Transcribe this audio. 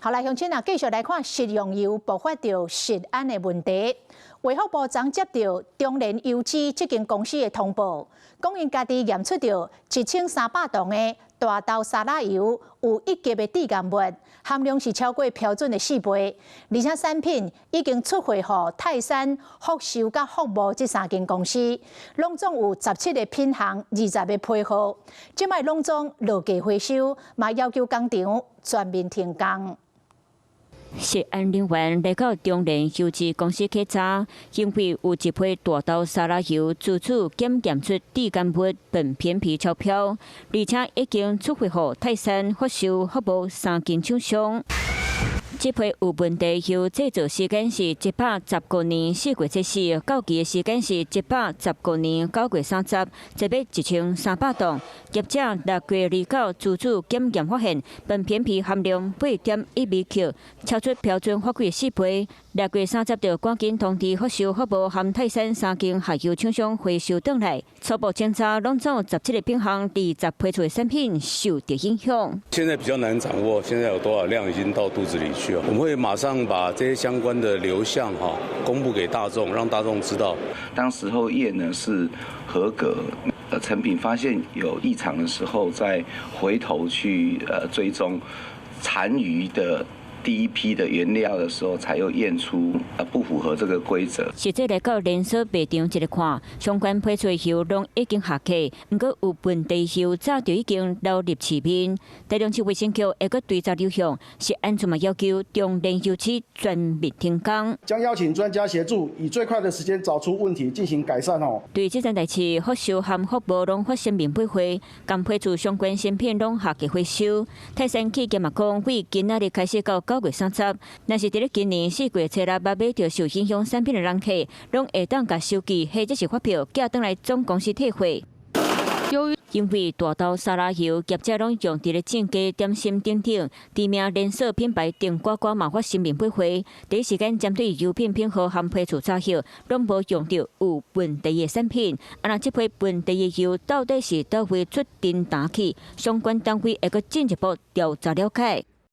好來，鄉親啊，繼續來看食用油爆發著食安的問題。衛福部昨接著中聯油脂這間公司的通報，講𪜶家己驗出著1300噸的大豆沙拉油有一級的致癌物，含量是超過標準的4倍，而且產品已經出貨予泰山、福壽佮福茂這三間公司，攏總有17個品項、20個批號，這擺攏總落架回收，嘛要求工廠全面停工。食安人員來到中聯油脂公司稽查，因為有一批大豆沙拉油自主檢驗出致癌物苯偏鈹超標，而且已經出貨予泰山、福壽、福茂三間廠商。這批有問題油製造時間是115年4月初四，到期的時間是115年9月30，這欲1300噸。業者6月29自主檢驗發現，苯偏鈹含量8.1微克，超出標準法規4倍。6月30就趕緊通知福壽、福茂和泰山三間下游廠商回收轉來。初步檢查，攏總17個品項，20批次的產品受著影響。現在比較難掌握，現在有多少量已經到肚子裡去了。我們會馬上把這些相關的流向哈公布給大眾，讓大眾知道。當時候驗呢是合格，成品發現有異常的時候，再回頭去追蹤殘餘的第一批的原料的時候，才又驗出不符合這個規則。實際來到連鎖賣場一個看，相關批次油攏已經下架，毋過有問題油早就已經流入市面。台中市衛生局會閣追查流向，食安處嘛要求中聯油脂全面停工。將邀請專家協助，以最快的時間找出問題進行改善哦。對這件代誌，福壽和福茂攏發聲明駁回，共批次相關產品攏下架回收。泰山企業嘛講，對今仔日開始到9月30，若是佇咧今年4月初六捌買著受影響產品的人客，攏會當共收據或者是發票寄轉來總公司退貨。因為大豆沙拉油業者攏用佇咧正價點心等等，知名連鎖品牌頂呱呱嘛發聲明駁回，第一時間針對油品品號和批次查核，攏無用著有問題的產品。啊，若這批問題的油到底是佗位出訂單去，相關單位會閣進一步調查了解。